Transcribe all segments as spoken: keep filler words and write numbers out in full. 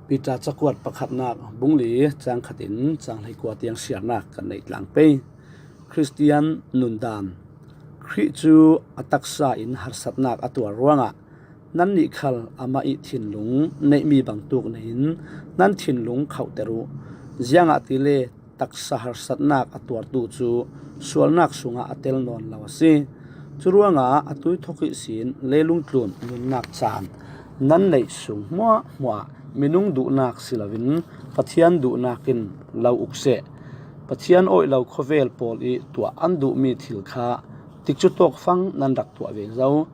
Peter cakuat pakhatnak bung li cang khatin cang hleikua tiang siarnak kan neih tlang pei. Khristian nundan. Khrih cu a taksa in harsatnak a tuar ruangah nannih khal amah ih thinlung neihmi bangtuk nei in nan thinlung khauhter uh. Ziangahtile taksa harsatnak a tuartu cu sualnak sungah a tel nawn lo a si. Curuangah atu thawk ihsin leilung tlun nunnak caan nan neih sung hmuahhmuah minung duhnak si loin Pathian duhnak in lo uk seh. Pathian awih lo khawvel pawl ih tuah an duhmi thil kha tikcu tawkfang nan rak tuah ve zo.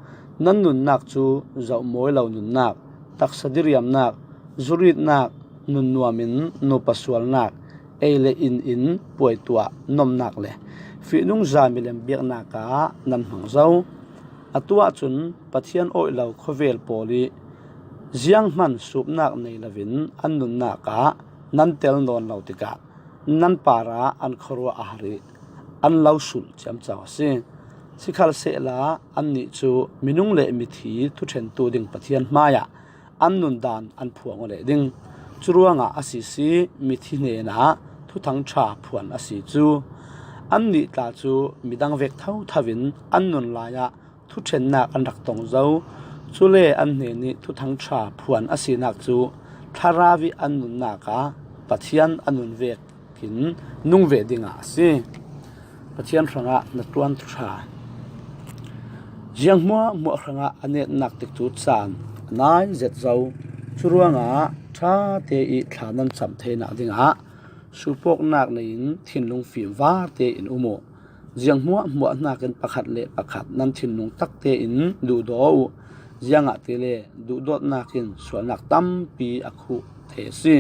Nan nunnak cu zohmawi lo nunnak, taksa diriamnak, zuritnak, nunnuam in nupa sualnak, ei le in in puaituah nomnak le fihnungza milem biaknak ah nan hmang zo. Atu ahcun Pathian awih lo khawvel pawl ih zianghman supnak nei loin an nunnak ah nan tel nawn lo tikah nan parah an khuaruah a har ih an lo sulh ciamco a si. Sikhalsehla annih cu minung le mithi thuṭhentu ding Pathian hmaiah an nundan an phuang aw leh ding. Curuangah a sisi mithi hnenah Thuthang ṭha phuan a si cu. Annih tla cu midang vek thotho in an nun lai ah thuṭhennak an rak tong zo. Cule an hnenih Thuthang ṭha phuan a sinak cu Thlarau ih an nunnak ah Pathian a nun vekin nung ve dingah a si. Pathian hrangah hnaṭuantu ṭha. Ziang hmuahhmuah hrangah a netnak tikcu caan a nai zet zo. Curuangah ṭha te ih thla nan camh theinak dingah suupawknak nei in thinlung fimvar tein um uh. Ziang hmuahhmuah hnakin pakhat le pakhat nan thinlung tak tein duhdaw uh. Ziangahtile duhdawtnak in sualnak tampi a khuh thei a si.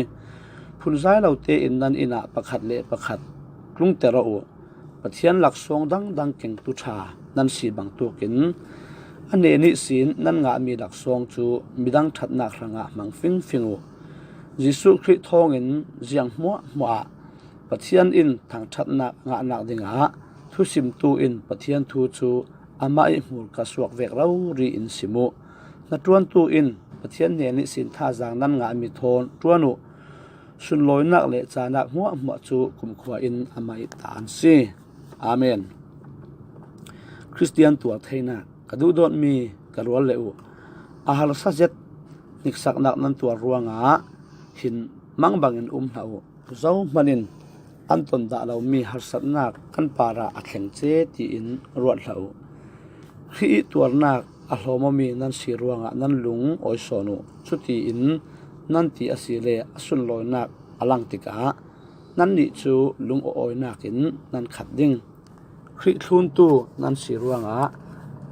Phunzai lo tein nan inn ah pakhat le pakhat tlungter aw uh. Pathian laksawng dangdang kengtu ṭha nan si bangtukin a hnen ihsin nan ngahmi laksawng cu midang ṭhatnak hrangah hmang fingfing uh. Jesuh Khrih thawngin ziang hmuahhmuah ah Pathian in thangṭhatnak ngahnak dingah thusimtu in Pathian thu cu amah ih hmurka suak vek rori in sim uh. Hnaṭuantu in Pathian hnen ihsin thazaang nan ngahmi thawn ṭuan uh. Sunlawinak le caanak hmuahhmuah cu kumkhua in amah ih ta an si. Amen. Khristian tuar theinak. Ka duhdawtmi ka rual le uh, a harsa zet hniksaknak nan tuar ruangah hin mangbangin um hlah uh. Zohman in an ton dah lomi harsatnak kan parah a thleng ce tiin ruat hlah uh. Khrih ih tuarnak a hlawm awmi nan si ruangah nan lung awi sawn uh. Cutiin nan ti asile a sunlawinak a lang tikah nannih cu lung aw awinak in nan khat ding. Khrih thluntu nan si ruangah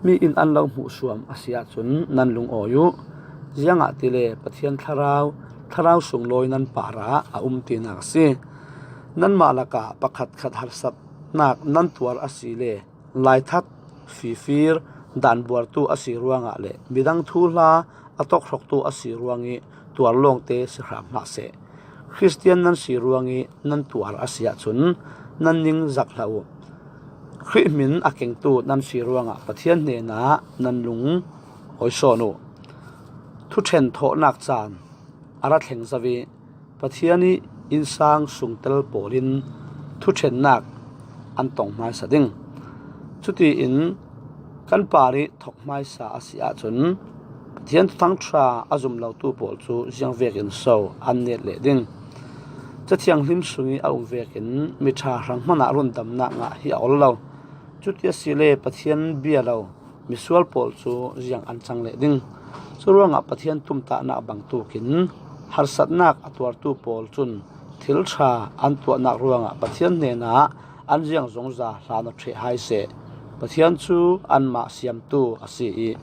mi in an lo hmuhsuam a si ahcun nan lungawi uh. Ziangahtile Pathian Thlarau, Thlarau sunglawi nan parah a um tinak a si. Nanmah lakah pakhatkhat harsatnak nan tuar asile laithat, fifir, danbuartu a si ruangah le midang thuhla a tokhrawktu a si ruangih tuar lawngte si hram hlah seh. Khristian nan si ruangih nan tuar a si ahcun nan ning zak hlah uh. Khrih hmin a kengtu nan si ruangah Pathian hnenah nan lung awi sawn uh. Thuṭhen thawhnak caan a ra thleng zo ih Pathian ih innsang sungtel pawl in thuṭhennak an tong hmaisa ding. Cutiin kan parih thok hmaisa a si ahcun Pathian Thuthang ṭha a zum lotu pawl cu ziang vekin so an net leh ding? Cathianghlim sungih a um vekin miṭha hrang hmanah rundamnak ngah hi a ol lo. Cuti asile Pathian bia lo misual pawl cu ziang an cang leh ding? Curuangah Pathian tumtahnak bangtukin harsatnak a tuartu pawl cun thil ṭha an tuahnak ruangah Pathian hnenah an ziang zungzal hlan aw ṭheh hai seh. Pathian cu anmah siamtu a si ih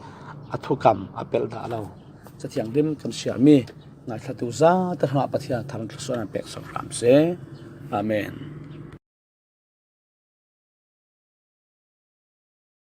a thukam a pelh dah lo. Cathianghlim kan siarmi ngaithlatu zate hrangah Pathian a thar in thluasuah nan pek so hram seh. Amen.